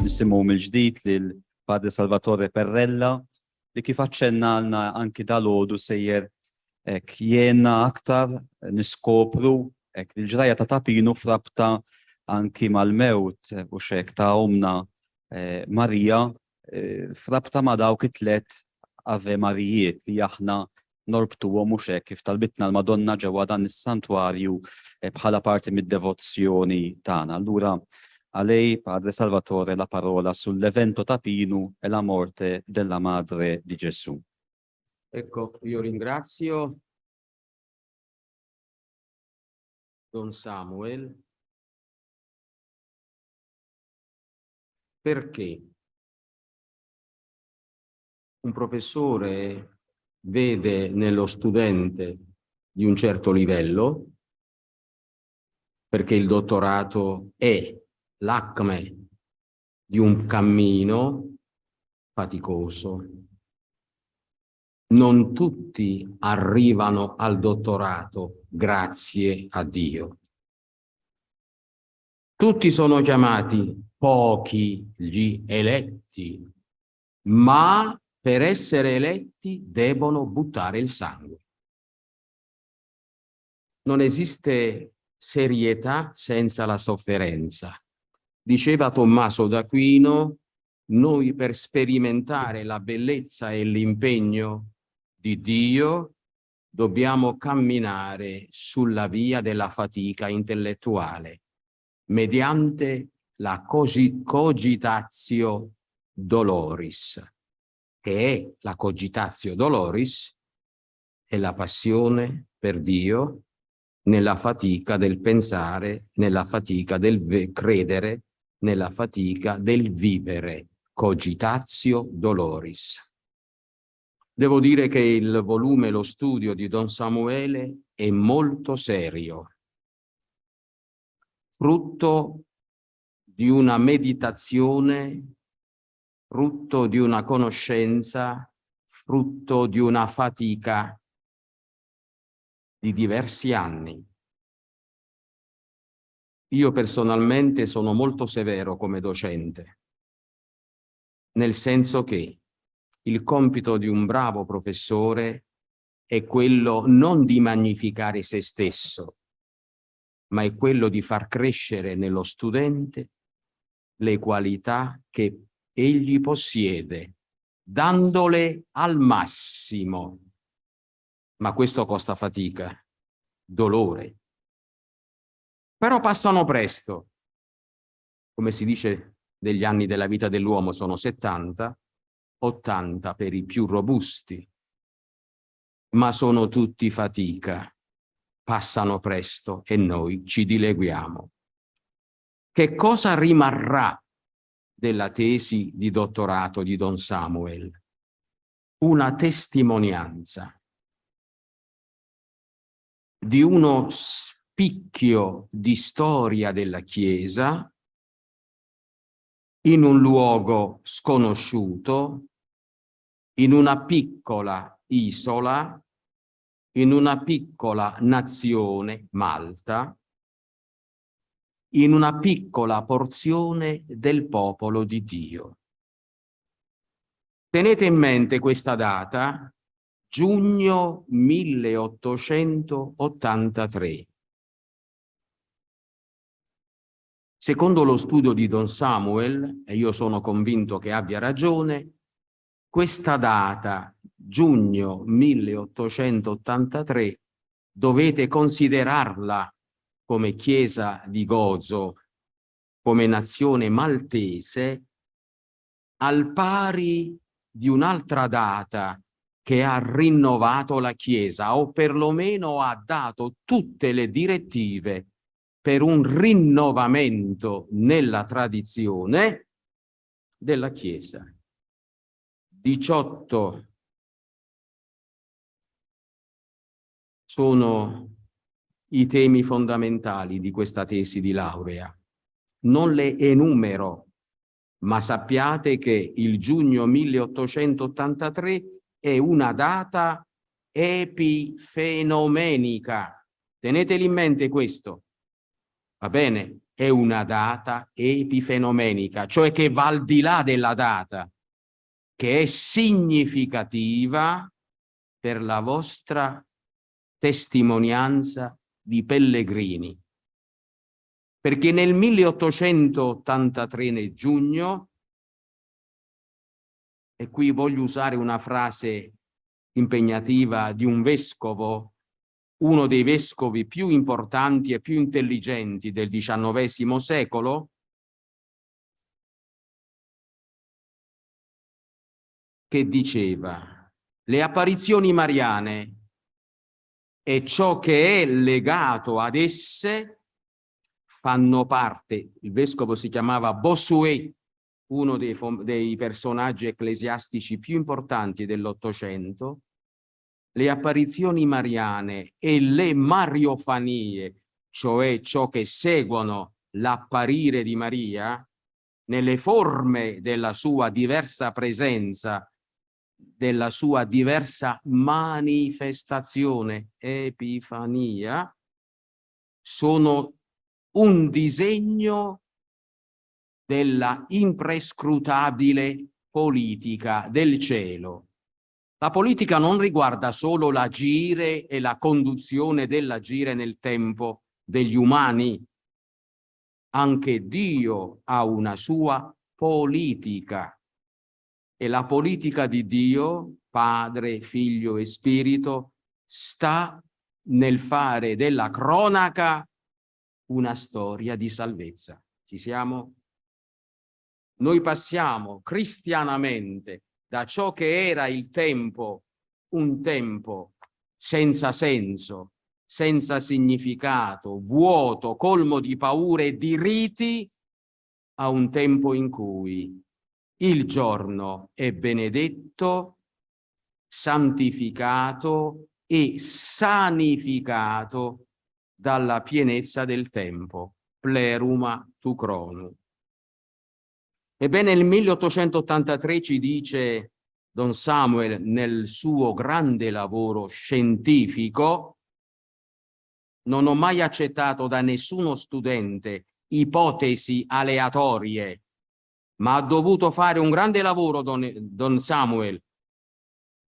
nisimgħu mill-ġdid lil Padre Salvatore Perrella li kif aċċennalna anki dal-għodu sejjer jiena aktar niskopru il-ġraja ta' Tapinu frabta anki mal-mewt u xek ta' Omna Marija frabta ma' dawk it-tlet Ave Marijiet li aħna norbtuhom mhux hekk kif talbitna l-Madonna ġewwa dan is-santwarju bħala parti mid-devozzjoni tagħna. Allura a lei, Padre Salvatore, la parola sull'evento Tapinu e la morte della Madre di Gesù. Ecco, io ringrazio Don Samuel perché un professore vede nello studente di un certo livello, perché il dottorato è l'acme di un cammino faticoso. Non tutti arrivano al dottorato, grazie a Dio. Tutti sono chiamati, pochi gli eletti, ma per essere eletti devono buttare il sangue. Non esiste serietà senza la sofferenza. Diceva Tommaso d'Aquino, noi per sperimentare la bellezza e l'impegno di Dio dobbiamo camminare sulla via della fatica intellettuale mediante la cogitatio doloris, che è la cogitatio doloris, è la passione per Dio nella fatica del pensare, nella fatica del credere, nella fatica del vivere. Cogitatio doloris. Devo dire che il volume, lo studio di Don Samuele è molto serio, frutto di una meditazione, frutto di una conoscenza, frutto di una fatica di diversi anni. Io personalmente sono molto severo come docente, nel senso che il compito di un bravo professore è quello non di magnificare se stesso, ma è quello di far crescere nello studente le qualità che egli possiede, dandole al massimo. Ma questo costa fatica, dolore. Però passano presto. Come si dice degli anni della vita dell'uomo sono 70, 80 per i più robusti, ma sono tutti fatica, passano presto e noi ci dileguiamo. Che cosa rimarrà della tesi di dottorato di Don Samuel? Una testimonianza di uno spicchio di storia della Chiesa in un luogo sconosciuto, in una piccola isola, in una piccola nazione, Malta, in una piccola porzione del popolo di Dio. Tenete in mente questa data, giugno 1883. Secondo lo studio di Don Samuel, e io sono convinto che abbia ragione, questa data, giugno 1883, dovete considerarla come Chiesa di Gozo, come nazione maltese, al pari di un'altra data che ha rinnovato la Chiesa, o perlomeno ha dato tutte le direttive per un rinnovamento nella tradizione della Chiesa. 18 sono i temi fondamentali di questa tesi di laurea. Non le enumero, ma sappiate che il giugno 1883 è una data epifenomenica. Teneteli in mente questo. Va bene? è una data epifenomenica, cioè che va al di là della data, che è significativa per la vostra testimonianza di pellegrini. Perché nel 1883, nel giugno, e qui voglio usare una frase impegnativa di un vescovo, uno dei vescovi più importanti e più intelligenti del XIX secolo, che diceva: le apparizioni mariane e ciò che è legato ad esse fanno parte, il vescovo si chiamava Bossuet, uno dei personaggi ecclesiastici più importanti dell'Ottocento. Le apparizioni mariane e le mariofanie, cioè ciò che seguono l'apparire di Maria, nelle forme della sua diversa presenza, della sua diversa manifestazione, epifania, sono un disegno della imprescrutabile politica del cielo. La politica non riguarda solo l'agire e la conduzione dell'agire nel tempo degli umani. Anche Dio ha una sua politica. E la politica di Dio, Padre, Figlio e Spirito, sta nel fare della cronaca una storia di salvezza. Ci siamo? Noi passiamo cristianamente da ciò che era il tempo, un tempo senza senso, senza significato, vuoto, colmo di paure e di riti, a un tempo in cui il giorno è benedetto, santificato e sanificato dalla pienezza del tempo, pleruma tu chrono. Ebbene, nel 1883 ci dice Don Samuel nel suo grande lavoro scientifico: non ho mai accettato da nessuno studente ipotesi aleatorie, ma ha dovuto fare un grande lavoro, Don Samuel,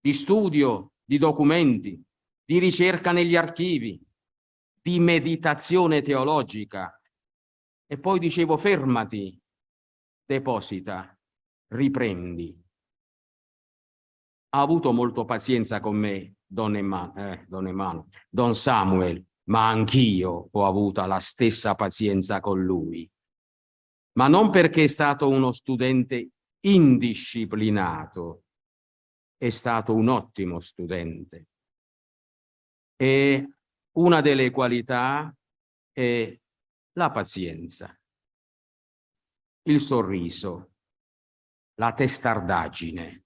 di studio, di documenti, di ricerca negli archivi, di meditazione teologica. E poi dicevo: fermati, deposita, riprendi. Ha avuto molto pazienza con me, Don Samuel, ma anch'io ho avuto la stessa pazienza con lui. Ma non perché è stato uno studente indisciplinato, è stato un ottimo studente. E una delle qualità è la pazienza, il sorriso, la testardaggine.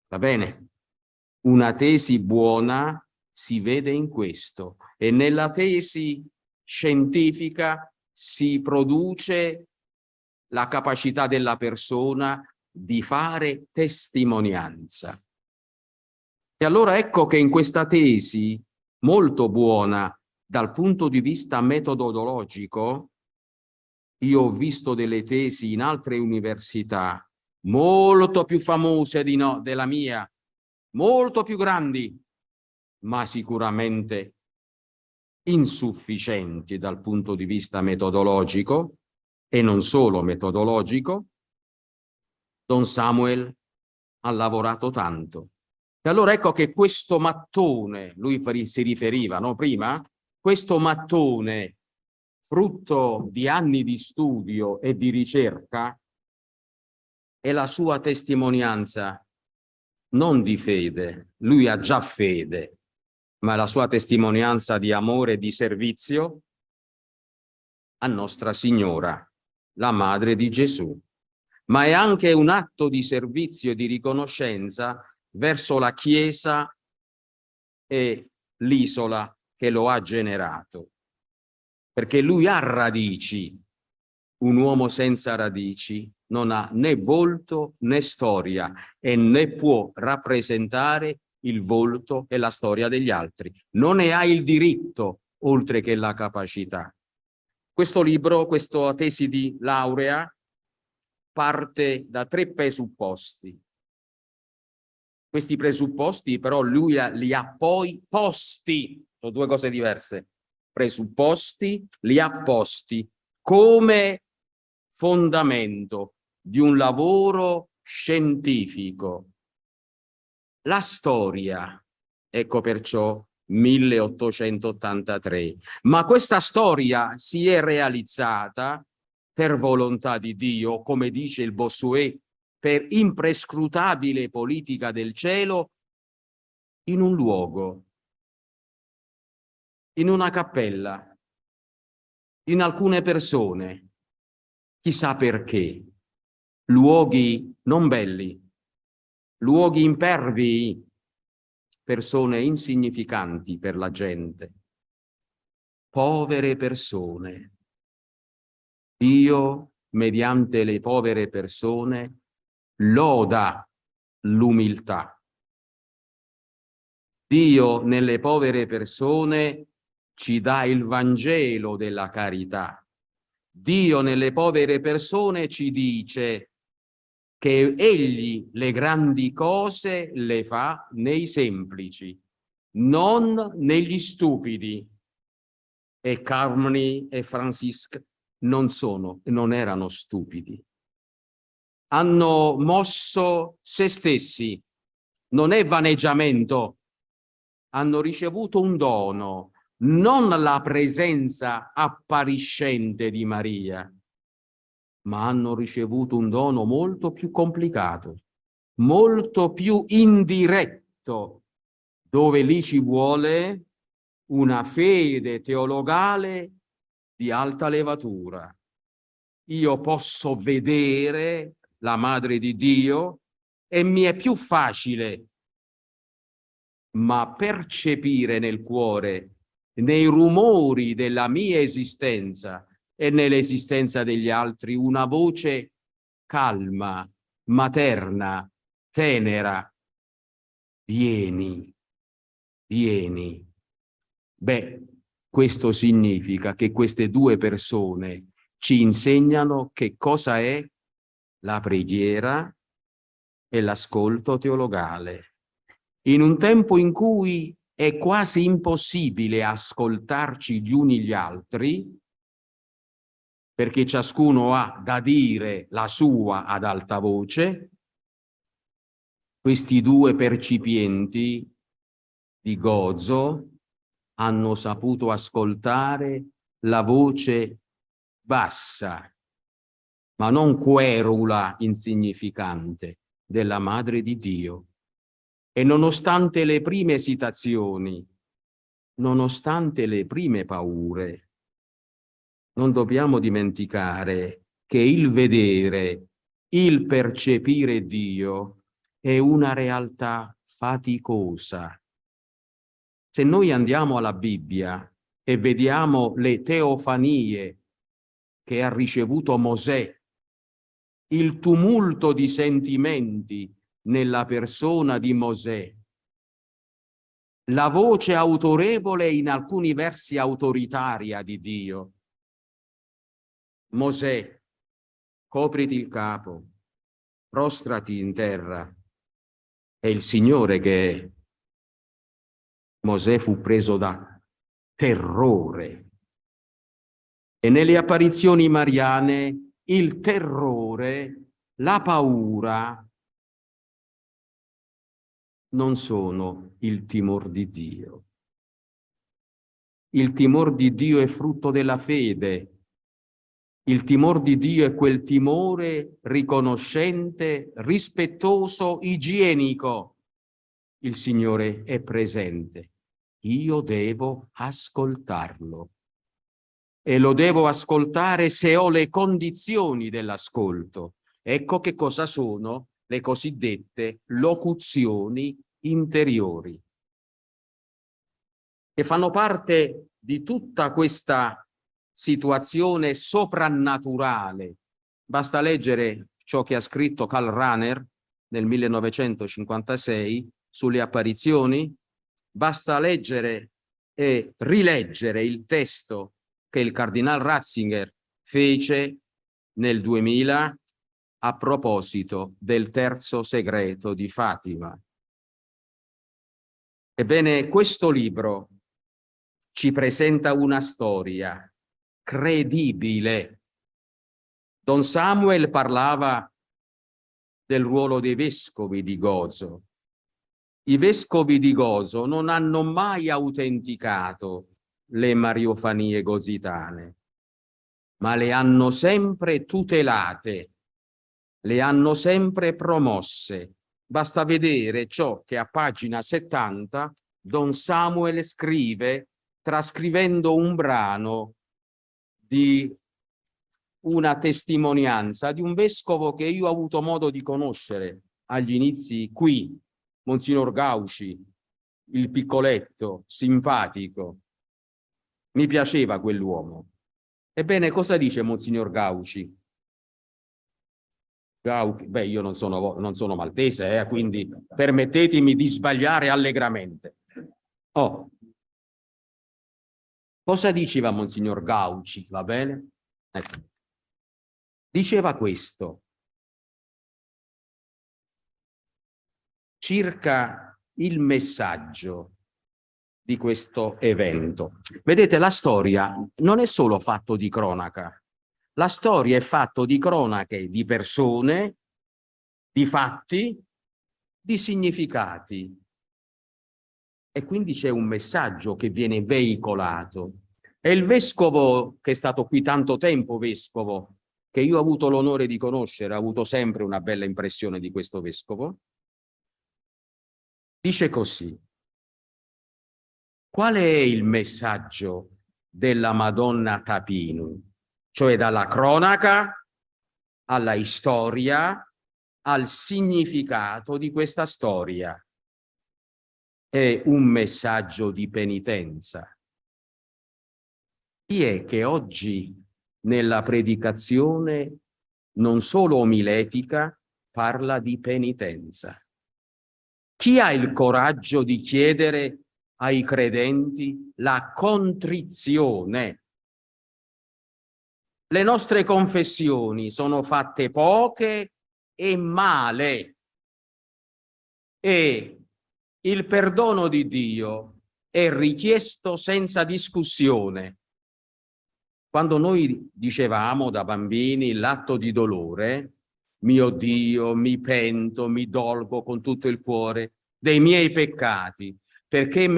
Va bene? Una tesi buona si vede in questo, e nella tesi scientifica si produce la capacità della persona di fare testimonianza. E allora ecco che in questa tesi, molto buona dal punto di vista metodologico, io ho visto delle tesi in altre università molto più famose della mia, molto più grandi, ma sicuramente insufficienti dal punto di vista metodologico, e non solo metodologico. Don Samuel ha lavorato tanto. E allora ecco che questo mattone, lui si riferiva, no, prima, questo mattone, frutto di anni di studio e di ricerca, è la sua testimonianza non di fede, lui ha già fede, ma la sua testimonianza di amore e di servizio a Nostra Signora, la Madre di Gesù. Ma è anche un atto di servizio e di riconoscenza verso la Chiesa e l'isola che lo ha generato. Perché lui ha radici. Un uomo senza radici non ha né volto né storia, e né può rappresentare il volto e la storia degli altri. Non ne ha il diritto, oltre che la capacità. Questo libro, questa tesi di laurea, parte da 3 presupposti. Questi presupposti però lui li ha poi posti, sono 2 cose diverse. Presupposti li ha posti come fondamento di un lavoro scientifico. La storia, ecco perciò 1883, ma questa storia si è realizzata per volontà di Dio, come dice il Bossuet, per imprescrutabile politica del cielo, in un luogo, in una cappella, in alcune persone, chissà perché, luoghi non belli, luoghi impervii, persone insignificanti per la gente, povere persone. Dio, mediante le povere persone, loda l'umiltà. Dio nelle povere persone ci dà il Vangelo della carità. Dio nelle povere persone ci dice che egli le grandi cose le fa nei semplici, non negli stupidi. E Carmody e Francisque non erano stupidi. Hanno mosso se stessi, non è vaneggiamento, hanno ricevuto un dono, non la presenza appariscente di Maria, ma hanno ricevuto un dono molto più complicato, molto più indiretto, dove lì ci vuole una fede teologale di alta levatura. Io posso vedere la Madre di Dio e mi è più facile, ma percepire nel cuore, nei rumori della mia esistenza e nell'esistenza degli altri, una voce calma, materna, tenera. Vieni, vieni. Beh, questo significa che queste 2 persone ci insegnano che cosa è la preghiera e l'ascolto teologale. In un tempo in cui è quasi impossibile ascoltarci gli uni gli altri, perché ciascuno ha da dire la sua ad alta voce, questi 2 percipienti di Gozo hanno saputo ascoltare la voce bassa, ma non querula, insignificante, della Madre di Dio. E nonostante le prime esitazioni, nonostante le prime paure, non dobbiamo dimenticare che il vedere, il percepire Dio è una realtà faticosa. Se noi andiamo alla Bibbia e vediamo le teofanie che ha ricevuto Mosè, il tumulto di sentimenti nella persona di Mosè, la voce autorevole e in alcuni versi autoritaria di Dio. Mosè, copriti il capo, prostrati in terra. È il Signore che Mosè fu preso da terrore. E nelle apparizioni mariane il terrore, la paura non sono il timor di Dio. Il timor di Dio è frutto della fede. Il timor di Dio è quel timore riconoscente, rispettoso, igienico. Il Signore è presente. Io devo ascoltarlo. E lo devo ascoltare se ho le condizioni dell'ascolto. Ecco che cosa sono le cosiddette locuzioni interiori, che fanno parte di tutta questa situazione soprannaturale. Basta leggere ciò che ha scritto Karl Rahner nel 1956 sulle apparizioni, basta leggere e rileggere il testo che il cardinal Ratzinger fece nel 2000 a proposito del terzo segreto di Fatima. Ebbene, questo libro ci presenta una storia credibile. Don Samuel parlava del ruolo dei vescovi di Gozo. I vescovi di Gozo non hanno mai autenticato le mariofanie gozitane, ma le hanno sempre tutelate, le hanno sempre promosse. Basta vedere ciò che a pagina 70 Don Samuel scrive, trascrivendo un brano di una testimonianza di un vescovo che io ho avuto modo di conoscere agli inizi qui, Monsignor Gauci, il piccoletto, simpatico. Mi piaceva quell'uomo. Ebbene, cosa dice Monsignor Gauci? Beh, io non sono maltese, quindi permettetemi di sbagliare allegramente. Oh. Cosa diceva Monsignor Gauci? Va bene? Ecco. Diceva questo circa il messaggio di questo evento. Vedete, la storia non è solo fatto di cronaca. La storia è fatto di cronache, di persone, di fatti, di significati. E quindi c'è un messaggio che viene veicolato. E il vescovo, che è stato qui tanto tempo vescovo, che io ho avuto l'onore di conoscere, ho avuto sempre una bella impressione di questo vescovo, dice così: qual è il messaggio della Madonna Tapinu? Cioè dalla cronaca alla storia, al significato di questa storia. È un messaggio di penitenza. Chi è che oggi nella predicazione non solo omiletica parla di penitenza? Chi ha il coraggio di chiedere ai credenti la contrizione? Le nostre confessioni sono fatte poche e male, e il perdono di Dio è richiesto senza discussione. Quando noi dicevamo da bambini l'atto di dolore, mio Dio, mi pento, mi dolgo con tutto il cuore dei miei peccati, perché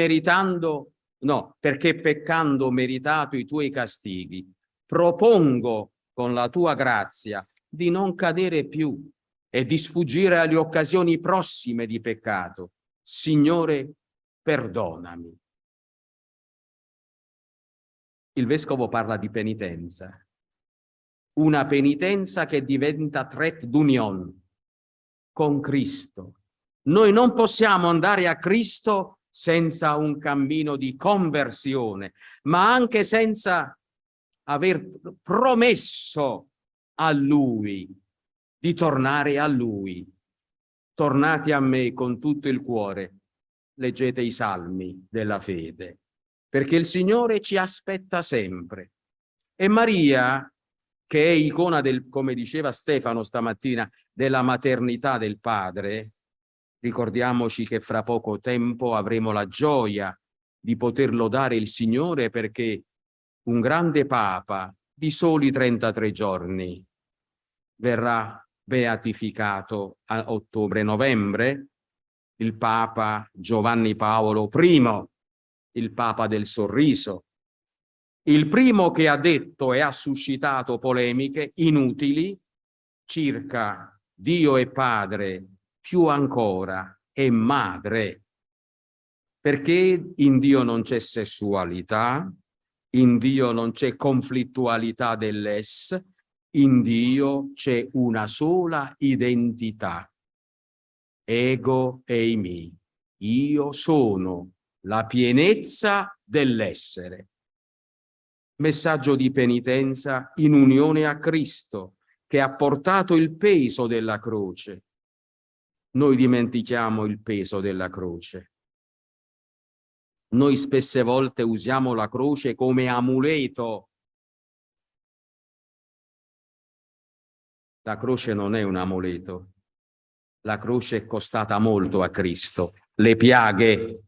peccando ho meritato i tuoi castighi, propongo con la tua grazia di non cadere più e di sfuggire alle occasioni prossime di peccato. Signore, perdonami. Il vescovo parla di penitenza, una penitenza che diventa trait d'union con Cristo. Noi non possiamo andare a Cristo senza un cammino di conversione, ma anche senza aver promesso a Lui di tornare a Lui. Tornate a me con tutto il cuore, leggete i salmi della fede, perché il Signore ci aspetta sempre. E Maria, che è icona come diceva Stefano stamattina, della maternità del Padre, ricordiamoci che fra poco tempo avremo la gioia di poter lodare il Signore, perché un grande Papa di soli 33 giorni verrà beatificato a ottobre-novembre, il Papa Giovanni Paolo I, il Papa del sorriso, il primo che ha detto e ha suscitato polemiche inutili circa Dio e Padre, più ancora è Madre, perché in Dio non c'è sessualità, in Dio non c'è conflittualità dell'es, in Dio c'è una sola identità, ego eimi, io sono la pienezza dell'essere. Messaggio di penitenza in unione a Cristo, che ha portato il peso della croce. Noi dimentichiamo il peso della croce. Noi spesse volte usiamo la croce come amuleto La croce non è un amuleto. La croce è costata molto a Cristo. Le piaghe.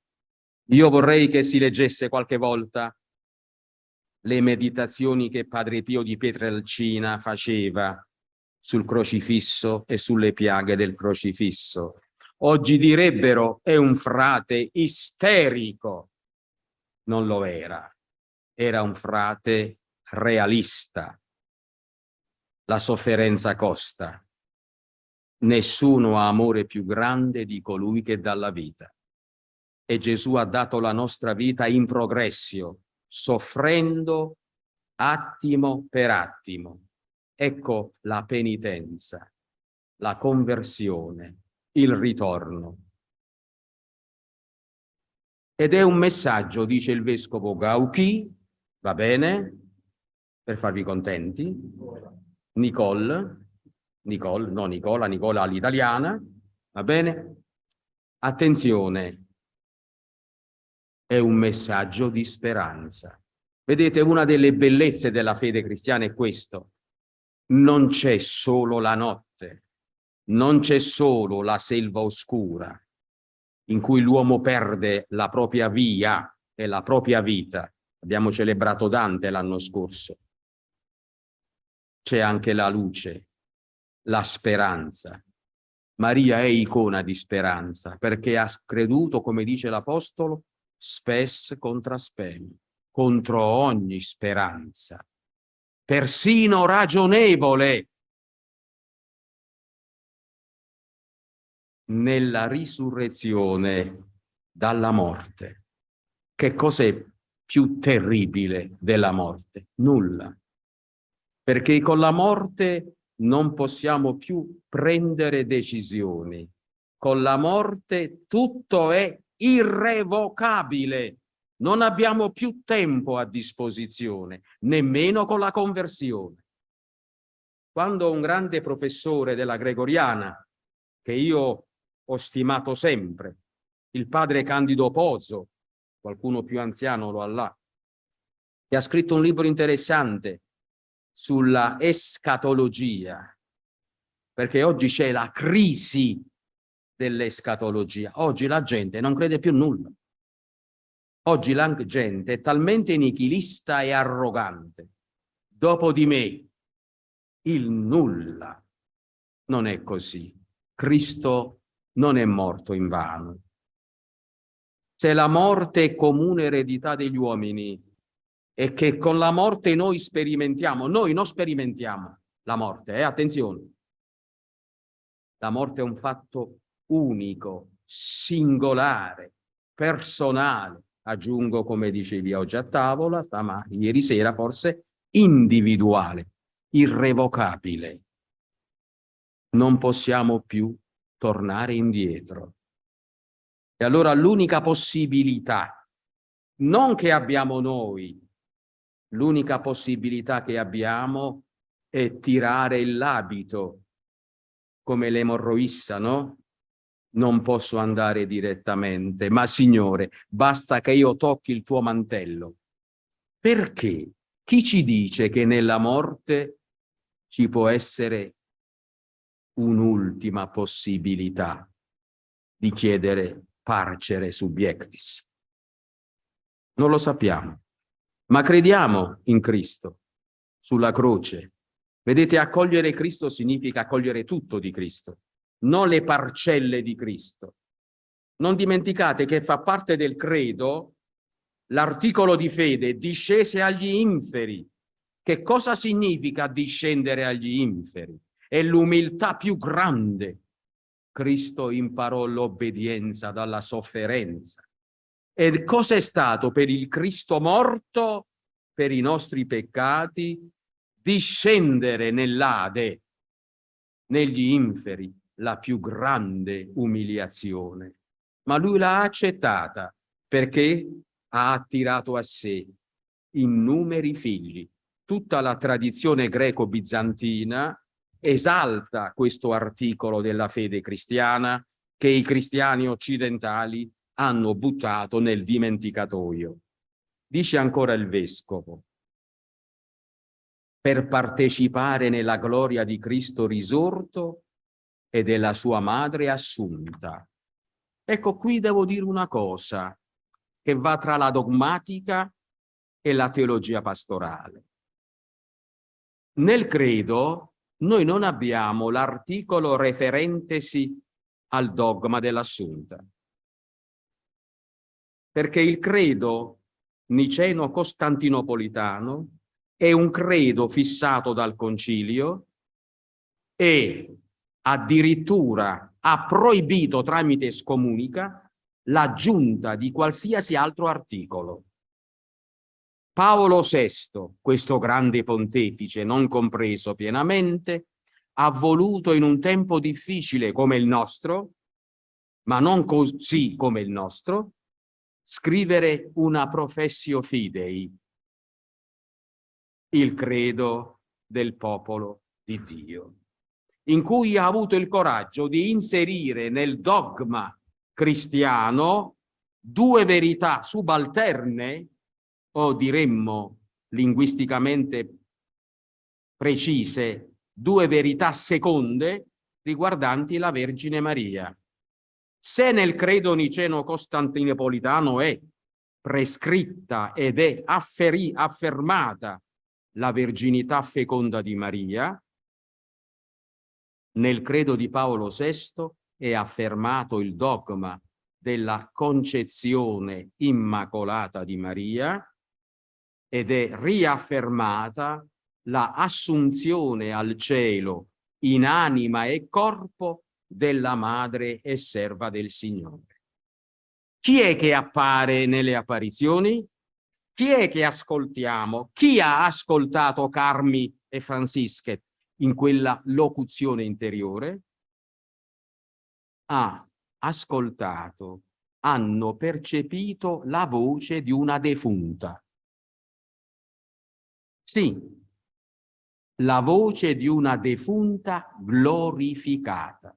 Io vorrei che si leggesse qualche volta le meditazioni che Padre Pio di Pietrelcina faceva sul crocifisso e sulle piaghe del crocifisso. Oggi direbbero è un frate isterico. Non lo era. Era un frate realista. La sofferenza costa. Nessuno ha amore più grande di colui che dà la vita. E Gesù ha dato la nostra vita in progressio, soffrendo attimo per attimo. Ecco la penitenza, la conversione, il ritorno. Ed è un messaggio, dice il vescovo Gauchi, va bene, per farvi contenti, Nicola all'italiana, va bene? Attenzione, è un messaggio di speranza. Vedete, una delle bellezze della fede cristiana è questo. Non c'è solo la notte, non c'è solo la selva oscura in cui l'uomo perde la propria via e la propria vita. Abbiamo celebrato Dante l'anno scorso. C'è anche la luce, la speranza. Maria è icona di speranza perché ha creduto, come dice l'Apostolo, spes contra spem, contro ogni speranza, persino ragionevole, nella risurrezione dalla morte. Che cos'è più terribile della morte? Nulla. Perché con la morte non possiamo più prendere decisioni. Con la morte tutto è irrevocabile. Non abbiamo più tempo a disposizione, nemmeno con la conversione. Quando un grande professore della Gregoriana, che io ho stimato sempre, il padre Candido Pozzo, qualcuno più anziano lo ha là, che ha scritto un libro interessante sulla escatologia, perché oggi c'è la crisi dell'escatologia. Oggi la gente non crede più nulla. Oggi la gente è talmente nichilista e arrogante. Dopo di me, il nulla. Non è così. Cristo non è morto invano. Se la morte è comune eredità degli uomini e che con la morte noi non sperimentiamo la morte, attenzione. La morte è un fatto unico, singolare, personale, aggiungo come dicevi oggi a tavola, ieri sera forse, individuale, irrevocabile. Non possiamo più tornare indietro. E allora l'unica possibilità, non che abbiamo noi, l'unica possibilità che abbiamo è tirare l'abito, come l'emorroissa, no? Non posso andare direttamente, ma Signore, basta che io tocchi il tuo mantello. Perché? Chi ci dice che nella morte ci può essere un'ultima possibilità di chiedere parcere subiectis? Non lo sappiamo, ma crediamo in Cristo, sulla croce. Vedete, accogliere Cristo significa accogliere tutto di Cristo, non le parcelle di Cristo. Non dimenticate che fa parte del credo l'articolo di fede, discese agli inferi. Che cosa significa discendere agli inferi? È l'umiltà più grande. Cristo imparò l'obbedienza dalla sofferenza. E cosa è stato per il Cristo morto, per i nostri peccati? Discendere nell'Ade, negli inferi, la più grande umiliazione. Ma lui l'ha accettata perché ha attirato a sé innumeri figli. Tutta la tradizione greco-bizantina esalta questo articolo della fede cristiana che i cristiani occidentali hanno buttato nel dimenticatoio. Dice ancora il vescovo: per partecipare nella gloria di Cristo risorto e della sua madre assunta. Ecco, qui devo dire una cosa che va tra la dogmatica e la teologia pastorale. Nel credo noi non abbiamo l'articolo referentesi al dogma dell'assunta, perché il credo niceno-costantinopolitano è un credo fissato dal concilio e addirittura ha proibito tramite scomunica l'aggiunta di qualsiasi altro articolo. Paolo VI, questo grande pontefice non compreso pienamente, ha voluto in un tempo difficile come il nostro, ma non così come il nostro, scrivere una professio fidei, il credo del popolo di Dio, in cui ha avuto il coraggio di inserire nel dogma cristiano due verità subalterne, o diremmo linguisticamente precise, due verità seconde riguardanti la Vergine Maria. Se nel credo niceno-costantinopolitano è prescritta ed è affermata la verginità feconda di Maria, nel credo di Paolo VI è affermato il dogma della concezione immacolata di Maria ed è riaffermata la assunzione al cielo in anima e corpo della madre e serva del Signore. Chi è che appare nelle apparizioni? Chi è che ascoltiamo? Chi ha ascoltato Carmi e Franzischet in quella locuzione interiore? Ha ascoltato, hanno percepito la voce di una defunta. Sì, la voce di una defunta glorificata.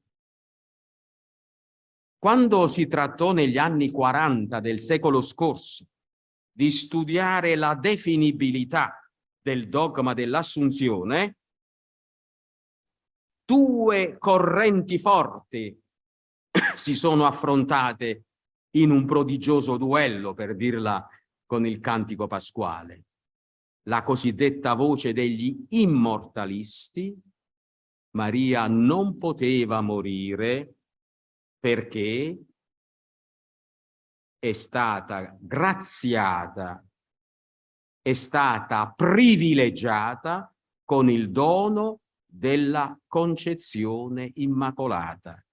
Quando si trattò negli anni 40 del secolo scorso di studiare la definibilità del dogma dell'Assunzione, due correnti forti si sono affrontate in un prodigioso duello, per dirla con il cantico pasquale. La cosiddetta voce degli immortalisti: Maria non poteva morire perché è stata graziata, è stata privilegiata con il dono della concezione immacolata.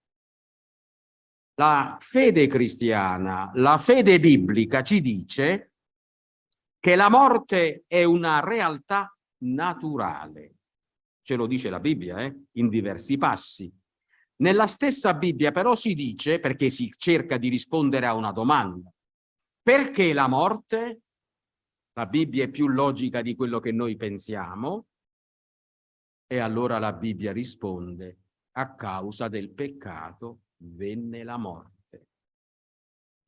La fede cristiana, la fede biblica ci dice che la morte è una realtà naturale. Ce lo dice la Bibbia, in diversi passi. Nella stessa Bibbia però si dice, perché si cerca di rispondere a una domanda: perché la morte? La Bibbia è più logica di quello che noi pensiamo, e allora la Bibbia risponde: a causa del peccato venne la morte.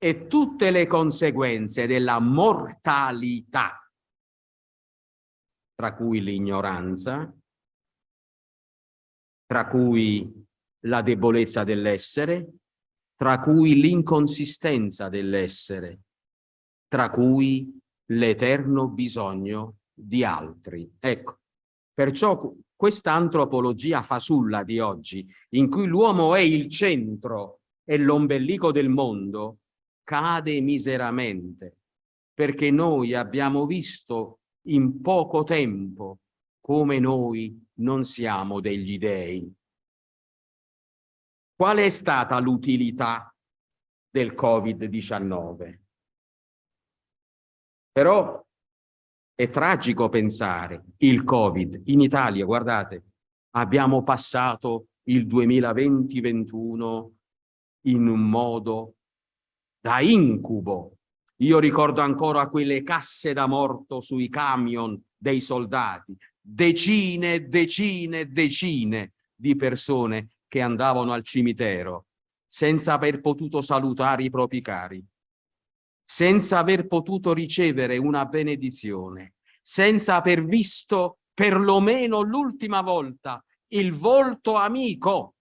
E tutte le conseguenze della mortalità, tra cui l'ignoranza, tra cui la debolezza dell'essere, tra cui l'inconsistenza dell'essere, tra cui l'eterno bisogno di altri. Ecco, perciò questa antropologia fasulla di oggi, in cui l'uomo è il centro e l'ombelico del mondo, cade miseramente, perché noi abbiamo visto in poco tempo come noi non siamo degli dei. Qual è stata l'utilità del Covid-19? Però è tragico pensare il Covid. In Italia, guardate, abbiamo passato il 2020-21 in un modo da incubo. Io ricordo ancora quelle casse da morto sui camion dei soldati, decine e decine e decine di persone che andavano al cimitero senza aver potuto salutare i propri cari, senza aver potuto ricevere una benedizione, senza aver visto perlomeno l'ultima volta, il volto amico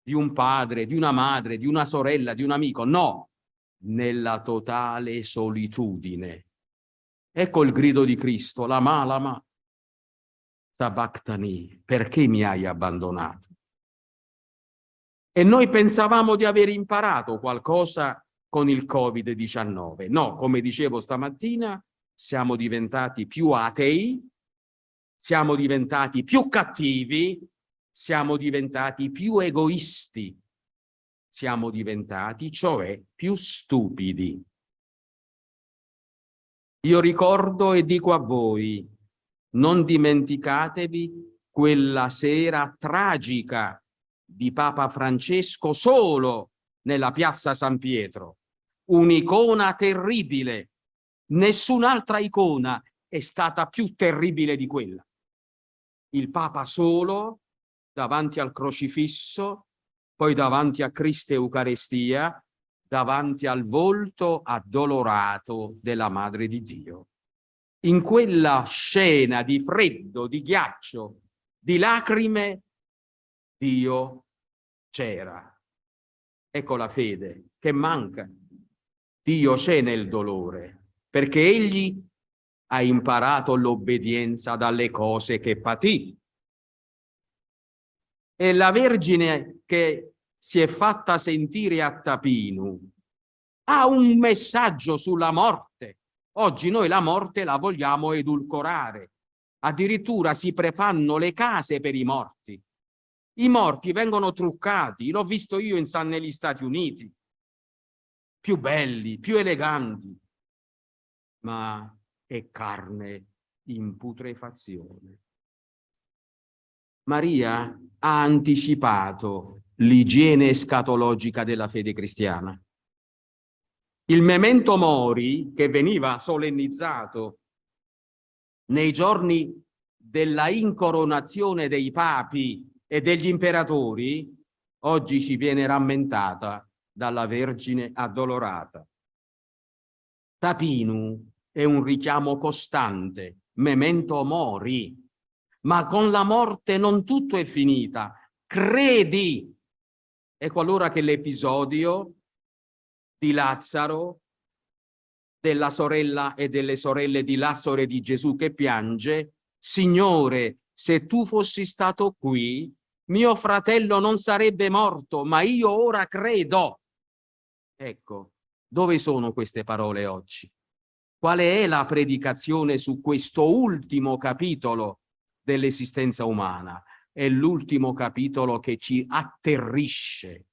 di un padre, di una madre, di una sorella, di un amico. No, nella totale solitudine. Ecco il grido di Cristo, lama, sabachthani, perché mi hai abbandonato? E noi pensavamo di aver imparato qualcosa con il Covid-19. No, come dicevo stamattina, siamo diventati più atei, siamo diventati più cattivi, siamo diventati più egoisti, siamo diventati, cioè, più stupidi. Io ricordo e dico a voi, non dimenticatevi quella sera tragica di Papa Francesco solo nella piazza San Pietro. Un'icona terribile. Nessun'altra icona è stata più terribile di quella. Il Papa solo, davanti al crocifisso, poi davanti a Cristo Eucaristia, davanti al volto addolorato della Madre di Dio. In quella scena di freddo, di ghiaccio, di lacrime, Dio c'era. Ecco la fede che manca. Dio c'è nel dolore, perché Egli ha imparato l'obbedienza dalle cose che patì. E la Vergine che si è fatta sentire a Tapinu ha un messaggio sulla morte. Oggi noi la morte la vogliamo edulcorare. Addirittura si prefanno le case per i morti. I morti vengono truccati, l'ho visto io negli Stati Uniti. Più belli, più eleganti. Ma è carne in putrefazione. Maria ha anticipato l'igiene escatologica della fede cristiana. Il memento mori, che veniva solennizzato nei giorni della incoronazione dei papi e degli imperatori, oggi ci viene rammentata dalla Vergine addolorata. Tapinu è un richiamo costante, memento mori, ma con la morte non tutto è finita. Credi! Ecco allora che l'episodio di Lazzaro, della sorella e delle sorelle di Lazzaro e di Gesù che piange, Signore, se tu fossi stato qui, mio fratello non sarebbe morto, ma io ora credo. Ecco, dove sono queste parole oggi? Quale è la predicazione su questo ultimo capitolo dell'esistenza umana? È l'ultimo capitolo che ci atterrisce,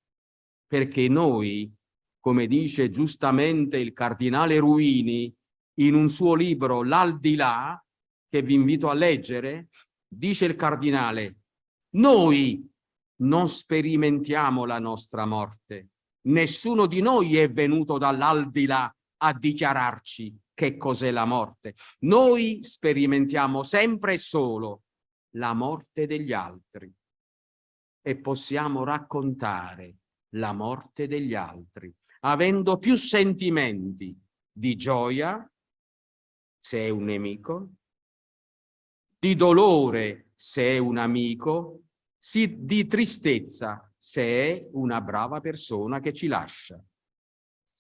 perché noi, come dice giustamente il cardinale Ruini in un suo libro L'Aldilà, che vi invito a leggere, dice il cardinale: noi non sperimentiamo la nostra morte, nessuno di noi è venuto dall'aldilà a dichiararci che cos'è la morte. Noi sperimentiamo sempre e solo la morte degli altri e possiamo raccontare la morte degli altri, avendo più sentimenti di gioia, se è un nemico, di dolore, se è un amico, di tristezza, se è una brava persona che ci lascia.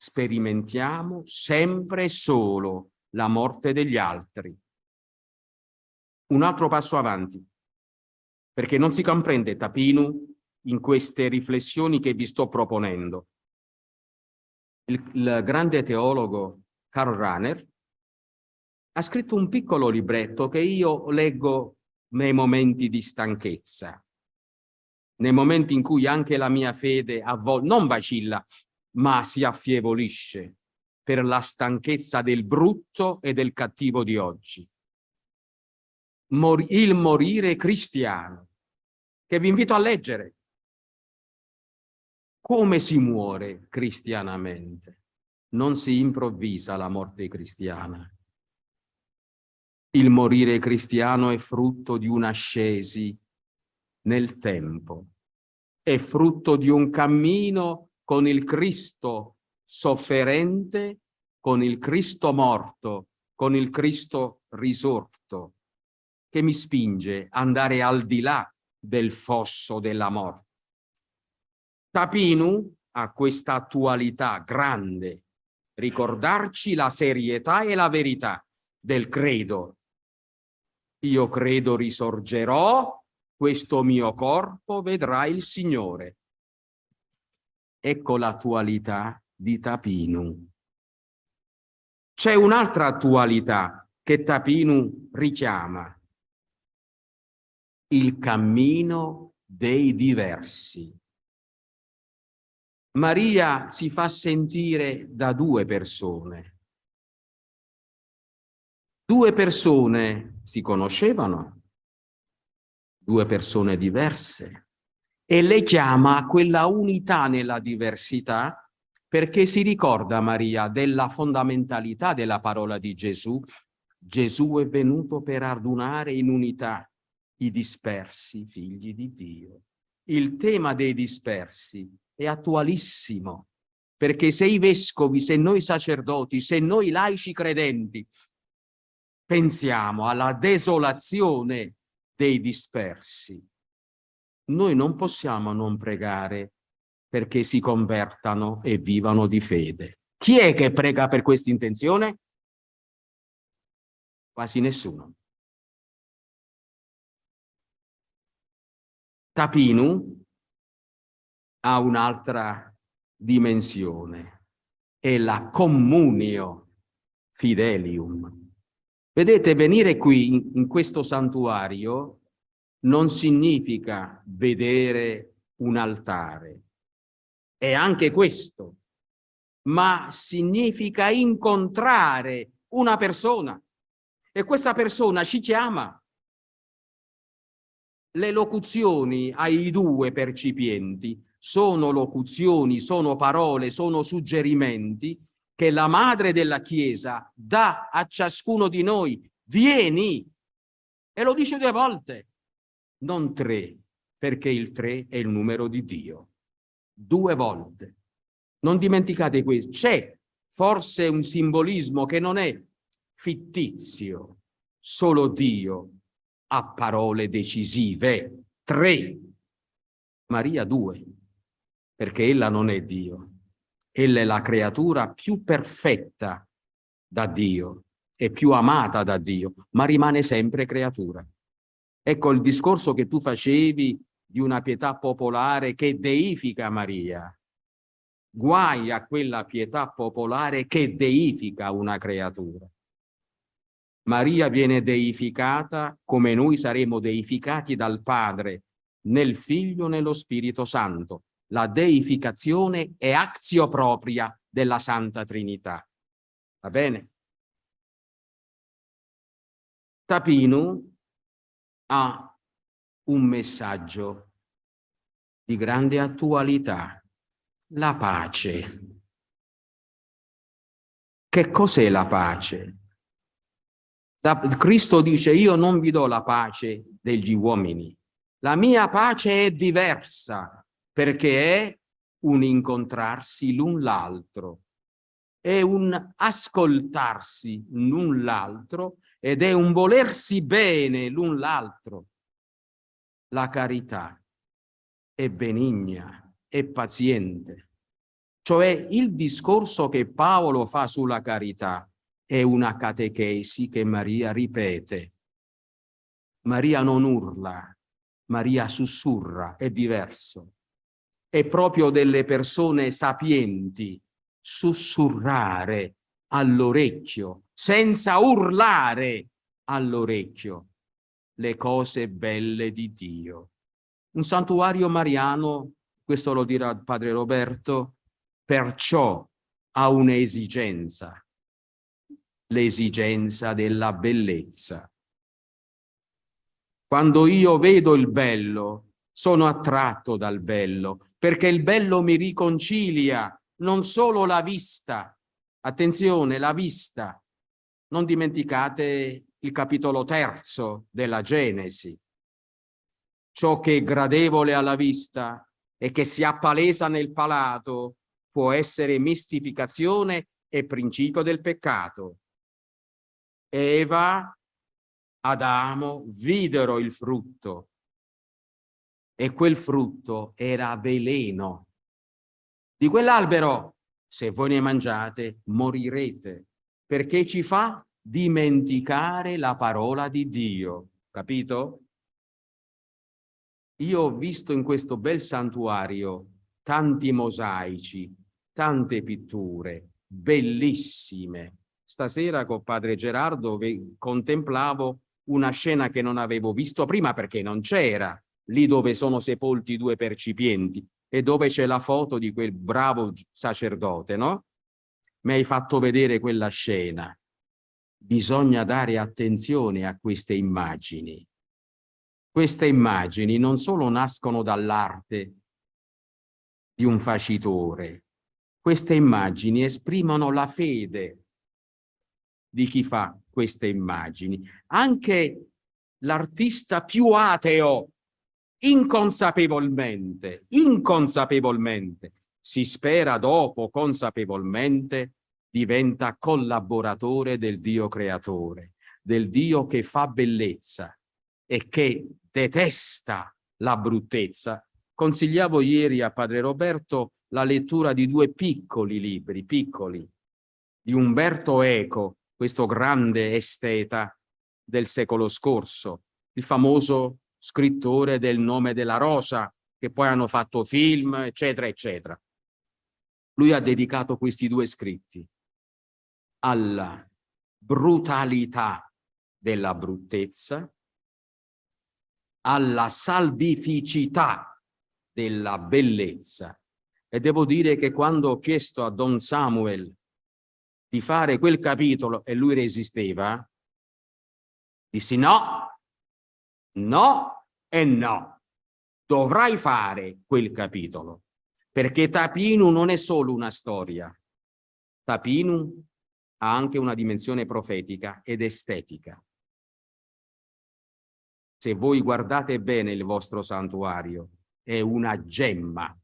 Sperimentiamo sempre e solo la morte degli altri. Un altro passo avanti, perché non si comprende Tapinu in queste riflessioni che vi sto proponendo. Il grande teologo Karl Rahner ha scritto un piccolo libretto che io leggo nei momenti di stanchezza, nei momenti in cui anche la mia fede a volte non vacilla, ma si affievolisce per la stanchezza del brutto e del cattivo di oggi. Il morire cristiano, che vi invito a leggere. Come si muore cristianamente? Non si improvvisa la morte cristiana. Il morire cristiano è frutto di un'ascesi nel tempo, è frutto di un cammino con il Cristo sofferente, con il Cristo morto, con il Cristo risorto. che mi spinge ad andare al di là del fosso della morte. Tapinu ha questa attualità grande, ricordarci la serietà e la verità del credo. Io credo risorgerò, questo mio corpo vedrà il Signore. Ecco l'attualità di Tapinu. C'è un'altra attualità che Tapinu richiama: il cammino dei diversi. Maria si fa sentire da due persone. Due persone si conoscevano, due persone diverse, e le chiama a quella unità nella diversità, perché si ricorda Maria della fondamentalità della parola di Gesù. Gesù è venuto per radunare in unità i dispersi figli di Dio. Il tema dei dispersi è attualissimo, perché se i vescovi, se noi sacerdoti, se noi laici credenti pensiamo alla desolazione dei dispersi, noi non possiamo non pregare perché si convertano e vivano di fede. Chi è che prega per questa intenzione? Quasi nessuno. Tapinu ha un'altra dimensione, è la communio fidelium. Vedete, venire qui in questo santuario non significa vedere un altare, è anche questo, ma significa incontrare una persona, e questa persona ci chiama. Le locuzioni ai due percipienti sono locuzioni, sono parole, sono suggerimenti che la Madre della Chiesa dà a ciascuno di noi. Vieni! E lo dice 2 volte, non 3, perché il 3 è il numero di Dio. 2 volte. Non dimenticate questo. C'è forse un simbolismo che non è fittizio, solo Dio ha parole decisive. 3. Maria 2, perché ella non è Dio. Ella è la creatura più perfetta da Dio e più amata da Dio, ma rimane sempre creatura. Ecco il discorso che tu facevi di una pietà popolare che deifica Maria. Guai a quella pietà popolare che deifica una creatura. Maria viene deificata come noi saremo deificati dal Padre, nel Figlio, nello Spirito Santo. La deificazione è actio propria della Santa Trinità. Va bene? Tapinu ha un messaggio di grande attualità: la pace. Che cos'è la pace? Cristo dice: io non vi do la pace degli uomini, la mia pace è diversa, perché è un incontrarsi l'un l'altro, è un ascoltarsi l'un l'altro ed è un volersi bene l'un l'altro. La carità è benigna, è paziente. Cioè il discorso che Paolo fa sulla carità è una catechesi che Maria ripete. Maria non urla, Maria sussurra, è diverso. È proprio delle persone sapienti sussurrare all'orecchio, senza urlare all'orecchio, le cose belle di Dio. Un santuario mariano, questo lo dirà padre Roberto, perciò ha un'esigenza, l'esigenza della bellezza. Quando io vedo il bello, sono attratto dal bello, perché il bello mi riconcilia non solo la vista, attenzione, la vista, non dimenticate il capitolo 3 della Genesi. Ciò che è gradevole alla vista e che si appalesa nel palato può essere mistificazione e principio del peccato. Eva Adamo videro il frutto e quel frutto era veleno. Di quell'albero, se voi ne mangiate, morirete, perché ci fa dimenticare la parola di Dio. Capito? Io ho visto in questo bel santuario tanti mosaici, tante pitture bellissime. Stasera con padre Gerardo contemplavo una scena che non avevo visto prima perché non c'era, lì dove sono sepolti i due percipienti e dove c'è la foto di quel bravo sacerdote, no? Mi hai fatto vedere quella scena. Bisogna dare attenzione a queste immagini. Queste immagini non solo nascono dall'arte di un facitore, queste immagini esprimono la fede di chi fa queste immagini. Anche l'artista più ateo, inconsapevolmente, si spera dopo consapevolmente, diventa collaboratore del Dio creatore, del Dio che fa bellezza e che detesta la bruttezza. Consigliavo ieri a padre Roberto la lettura di due piccoli libri, di Umberto Eco, questo grande esteta del secolo scorso, il famoso scrittore del Nome della Rosa, che poi hanno fatto film, eccetera, eccetera. Lui ha dedicato questi due scritti alla brutalità della bruttezza, alla salvificità della bellezza. E devo dire che quando ho chiesto a Don Samuel di fare quel capitolo e lui resisteva, dissi no, no e no. Dovrai fare quel capitolo, perché Tapinu non è solo una storia. Tapinu ha anche una dimensione profetica ed estetica. Se voi guardate bene il vostro santuario, è una gemma.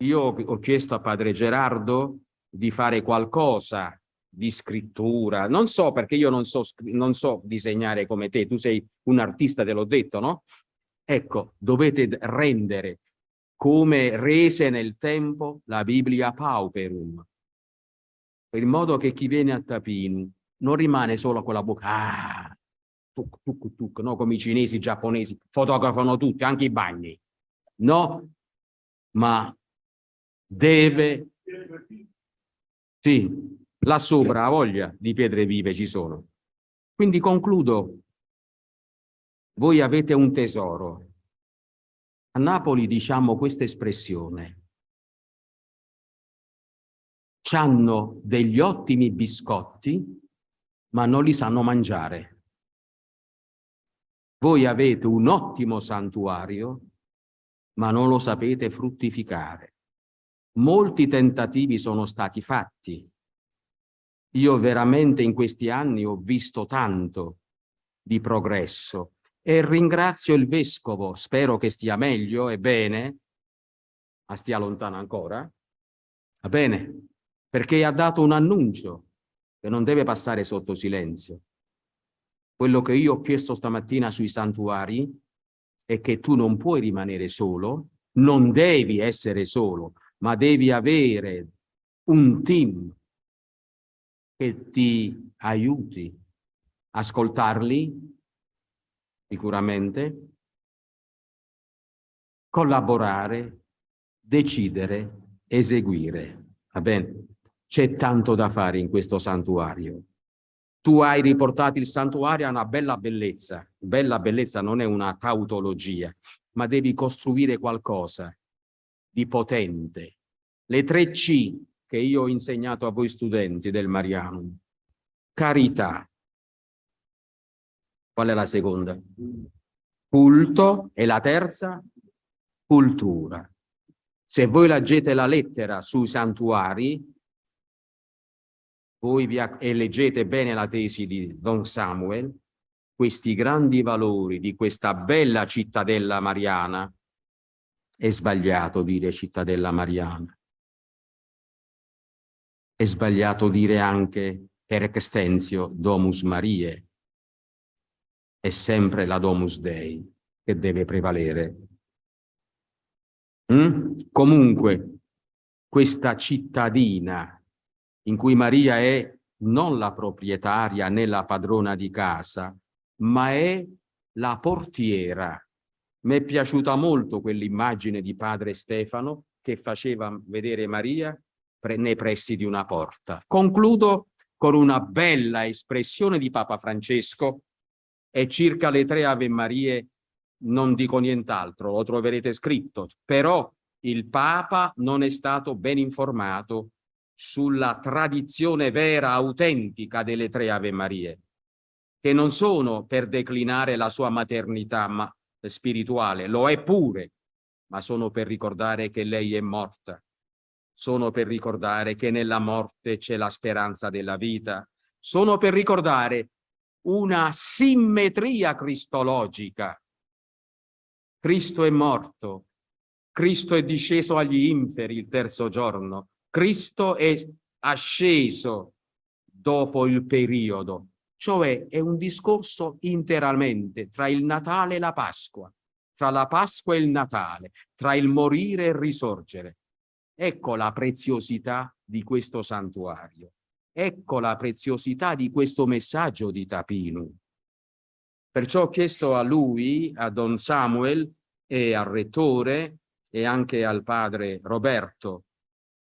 Io ho chiesto a padre Gerardo di fare qualcosa di scrittura. Non so, perché io non so disegnare come te. Tu sei un artista, te l'ho detto, no? Ecco, dovete rendere come rese nel tempo la Biblia pauperum, in modo che chi viene a Tapinu non rimane solo con la bocca, tuc, tuc, tuc, no? Come i cinesi, i giapponesi, fotografano tutti, anche i bagni. No, ma deve... Sì, là sopra, ha voglia di pietre vive ci sono. Quindi concludo. Voi avete un tesoro. A Napoli diciamo questa espressione. C'hanno degli ottimi biscotti, ma non li sanno mangiare. Voi avete un ottimo santuario, ma non lo sapete fruttificare. Molti tentativi sono stati fatti. Io veramente in questi anni ho visto tanto di progresso e ringrazio il vescovo, spero che stia meglio e bene, ma stia lontano ancora, va bene? Perché ha dato un annuncio che non deve passare sotto silenzio. Quello che io ho chiesto stamattina sui santuari è che tu non puoi rimanere solo, non devi essere solo, ma devi avere un team che ti aiuti, ascoltarli sicuramente, collaborare, decidere, eseguire. Va bene? C'è tanto da fare in questo santuario. Tu hai riportato il santuario a una bella bellezza. Bella bellezza non è una tautologia, ma devi costruire qualcosa di potente. Le 3 C che io ho insegnato a voi studenti del Marianum. Carità. Qual è la seconda? Culto. E la terza? Cultura. Se voi leggete la lettera sui santuari, e leggete bene la tesi di Don Samuel, questi grandi valori di questa bella cittadella mariana, è sbagliato dire cittadella mariana. È sbagliato dire anche per extensio Domus Mariae. È sempre la Domus Dei che deve prevalere. Comunque, questa cittadina in cui Maria è non la proprietaria né la padrona di casa, ma è la portiera. Mi è piaciuta molto quell'immagine di padre Stefano che faceva vedere Maria nei pressi di una porta. Concludo con una bella espressione di Papa Francesco, e circa le 3 Ave Marie non dico nient'altro, lo troverete scritto, però il Papa non è stato ben informato sulla tradizione vera, autentica delle 3 Ave Marie, che non sono per declinare la sua maternità spirituale, lo è pure, ma sono per ricordare che lei è morta, sono per ricordare che nella morte c'è la speranza della vita, sono per ricordare una simmetria cristologica. Cristo è morto, Cristo è disceso agli inferi il 3° giorno, Cristo è asceso dopo il periodo, cioè è un discorso interamente tra il Natale e la Pasqua, tra la Pasqua e il Natale, tra il morire e il risorgere. Ecco la preziosità di questo santuario, ecco la preziosità di questo messaggio di Tapinu. Perciò ho chiesto a lui, a Don Samuel e al rettore e anche al padre Roberto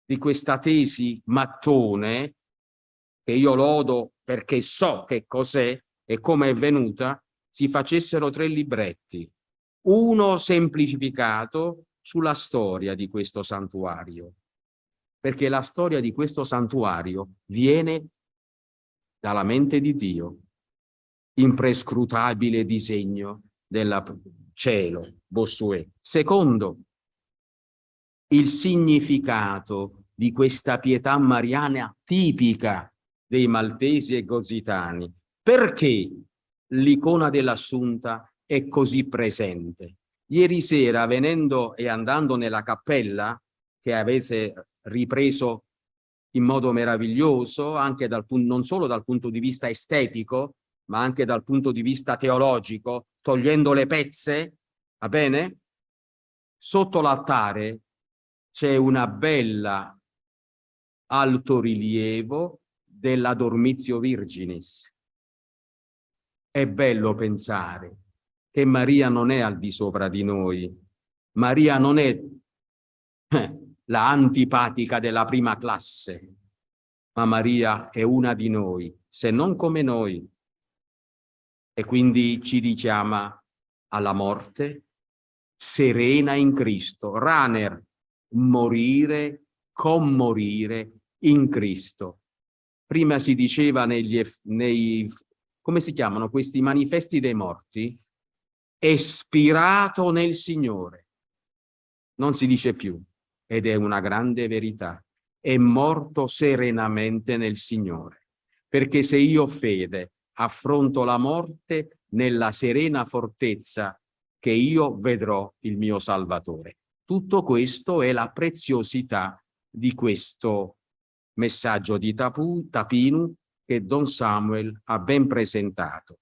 di questa tesi mattone, che io lodo perché so che cos'è e come è venuta, si facessero 3 libretti. Uno semplificato sulla storia di questo santuario, perché la storia di questo santuario viene dalla mente di Dio, imprescrutabile disegno del cielo, Bossuet. Secondo, il significato di questa pietà mariana tipica dei maltesi e gozitani. Perché l'icona dell'Assunta è così presente? Ieri sera, venendo e andando nella cappella, che avete ripreso in modo meraviglioso, anche non solo dal punto di vista estetico, ma anche dal punto di vista teologico, togliendo le pezze, va bene? Sotto l'altare c'è una bella altorilievo della Dormitio Virginis. È bello pensare che Maria non è al di sopra di noi, Maria non è la antipatica della prima classe, ma Maria è una di noi, se non come noi, e quindi ci richiama alla morte serena in Cristo. Raner, morire, commorire in Cristo. Prima si diceva come si chiamano questi manifesti dei morti? Espirato nel Signore. Non si dice più, ed è una grande verità. È morto serenamente nel Signore. Perché se io, fede, affronto la morte nella serena fortezza che io vedrò il mio Salvatore. Tutto questo è la preziosità di questo messaggio di Tapinu che Don Samuel ha ben presentato.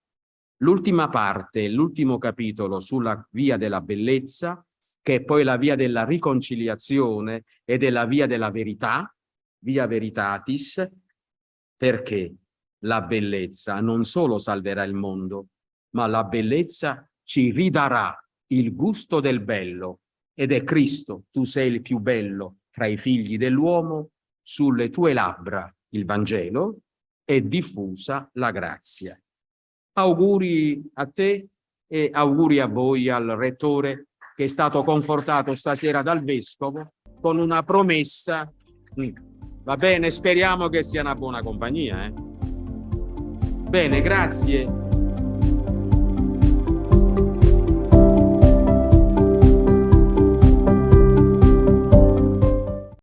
L'ultima parte, l'ultimo capitolo sulla via della bellezza, che è poi la via della riconciliazione e della via della verità, via veritatis, perché la bellezza non solo salverà il mondo, ma la bellezza ci ridarà il gusto del bello, ed è Cristo, tu sei il più bello tra i figli dell'uomo, sulle tue labbra il Vangelo è diffusa la grazia. Auguri a te e auguri a voi, al rettore che è stato confortato stasera dal vescovo con una promessa. Va bene, speriamo che sia una buona compagnia. Bene, grazie.